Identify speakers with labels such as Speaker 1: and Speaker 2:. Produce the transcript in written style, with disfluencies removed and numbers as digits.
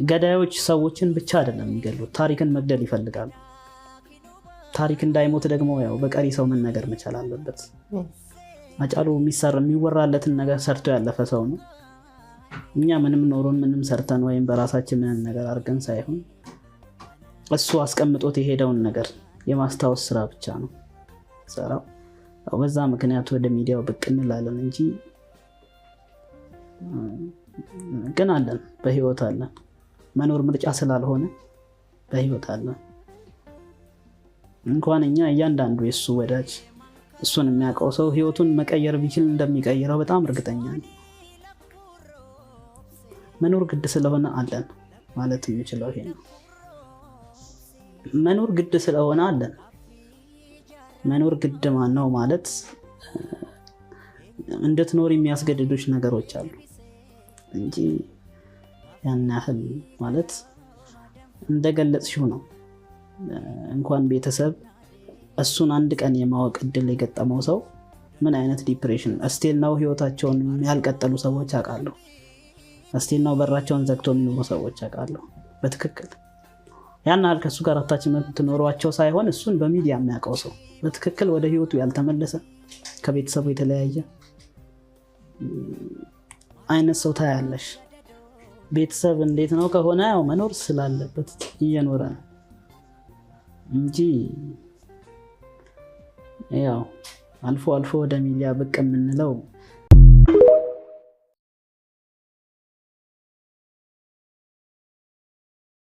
Speaker 1: ገዳዮች ሰዎችን ብቻ አይደለም የሚገሉት፣ ታሪክን መግደል ይፈልጋሉ። ታሪክ እንዳይሞት ደግሞ ያው በቀሪ ሰው መነገር መቻል አለበት። ሃጫሉ የሚወራለትን ነገር ሰርቶ ያለፈ ሰው ነው። እኛ ምንም ኖሮን ምንም ሰርተን ወይም በራሳችን ምንም ነገር አድርገን ሳይሆን እሱ አስቀምጦት የሄደውን ነገር የማስታወስ ስራ ብቻ ነው ሰራው። በዛ ምክንያት ወደ ሚዲያው ብቅ እንላለን እንጂ ግን አለን፣ በህይወት አለን። መኖር ምርጫ ስላልሆነ በህይወት አለን። እንኳን እኛ እያንዳንዱ የእሱ ወዳጅ እሱን የሚያውቀው ሰው ህይወቱን መቀየር ቢችል እንደሚቀይረው በጣም እርግጠኛ ነኝ። መኖር ግድ ስለሆነ አለን ማለት የምችለው ይሄ ነው። መኖር ግድ ስለሆነ አለን። መኖር ግድ ማን ነው ማለት እንድትኖር የሚያስገድዱሽ ነገሮች አሉ እንጂ ያን ያህል ማለት እንደገለጽሽው ነው። እንኳን ቤተሰብ እሱን አንድ ቀን የማወቅ እድል የገጠመው ሰው ምን አይነት depression still now ህይወታቸውን ያልቀጠሉ ሰዎች አውቃለሁ። Still now በራቸውን ዘግቶ የሚኖሩ ሰዎች አውቃለሁ። በትክክል ያን ያህል ከእሱ ጋር attachment ኖሯቸው ሳይሆን እሱን በሚዲያ የሚያውቀው ሰው በትክክል ወደ ህይወቱ ያልተመለሰ፣ ከቤተሰቡ የተለያየ አይነት ሰው ታያለሽ። ቤተሰብ እንዴት ነው ከሆነ ያው መኖር ስላለበት እየኖረ ነው እንጂ ያው አልፎ አልፎ ወደ ሚዲያ ብቅ የምንለው